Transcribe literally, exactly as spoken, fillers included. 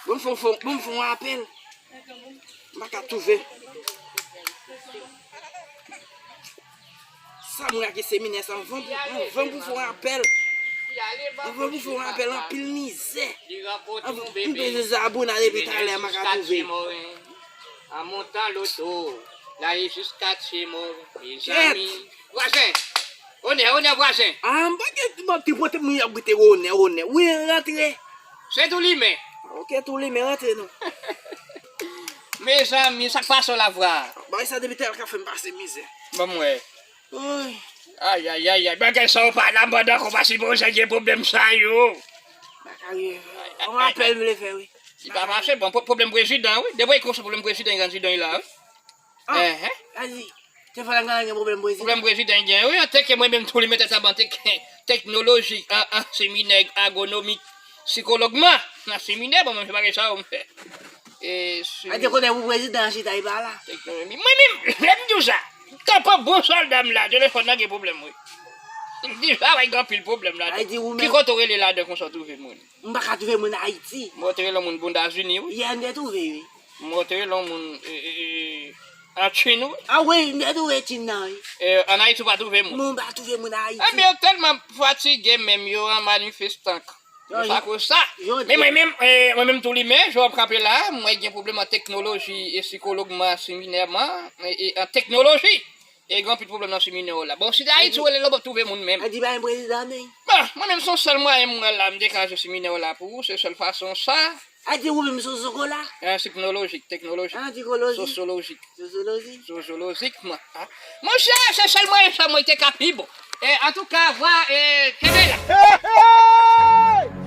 Bon, fò, fò, bon, fò yon apèl. M pa ka twouve. Sa m wè ki seminè sa, anvan pou, anvan pou fè yon apèl. Anvan pou fè yon apèl, anpil mizè. Anvan, m bezwen Zabouna depi talè, m pa ka twouve. An montan loto, l ale jiska Tchemo, mezanmi. Vwazen! Onè, onè, vwazen! Ah, m pa gen, m ap te pote moun y ap goute onè, onè. Wi, rantre. Se tou limen. Ok, tou limen, rantre non. Mezanmi, sa k pase w la, vwa? Bagay sa depi talè ka fè m pase mizè. Ban m wè. Oy. Ayayayay, bagay sa w pa la, pandan w pa sipoze gen pwoblèm sa yo. Bagay, yon apèl m vle fè, wi. Li pa mache, bon, pwoblèm prezidan, wi. Depi w konsa pwoblèm prezidan, li rann zidan la, wi. Ah, enhen. Adi, te fè la gen pwoblèm prezidan. Pwoblèm prezidan gen, wi, antanke mwen menm tou li mete sa ban tek-, teknoloji, an, an seminè agwonomik, sikològman, nan seminè, bon, mwen se bagay sa yo m fè. E, si Adi, kote pou prezidan an chita, li pa la. Teknoloji. Mwen menm, lè m di w sa, kanpe bon sòlda m la, telefòn nan gen pwoblèm, wi. M di sa, wi, gen anpil pwoblèm ladan. Adi, ou menm. Ki kote w rele ladan konsa w twouve moun? M pa ka twouve moun Ayiti. Mwen te rele yon moun Bondazini, wi. Yè, m te twouve, wi. Mwen te rele yon moun, e, e, e, an Chin, wi. Ah wi, m te twouve Chin nan, wi. E, an Ayiti, ou pa twouve moun? Non, m pa twouve moun Ayiti. Ebyen, yo tèlman fatige menm, yo an manifestan. Yo sa koz sa. Men mwen menm, e, mwen menm tou limen, jan w ap kanpe la, mwen gen pwoblèm an teknoloji, e sikològman, seminèman, e, e an teknoloji. E gen anpil pwoblèm nan seminè w la. Bon, si te Ayiti w rele la, w p ap twouve moun menm. Adi pa gen prezidan, men. Bon, mwen menm se yon sèl mwayen m wè la, m degaje seminè w la pou ou, se sèl fason sa. Adi ou menm se yon zokola. An teknolojik, teknolojik. An teknolojik. Sosyolojik. Sosyolojik. Sosyolojikman. Monchè, se sèl mwayen sa mwen te ka pi bon. E, antouka, vwa, e, kenbe la.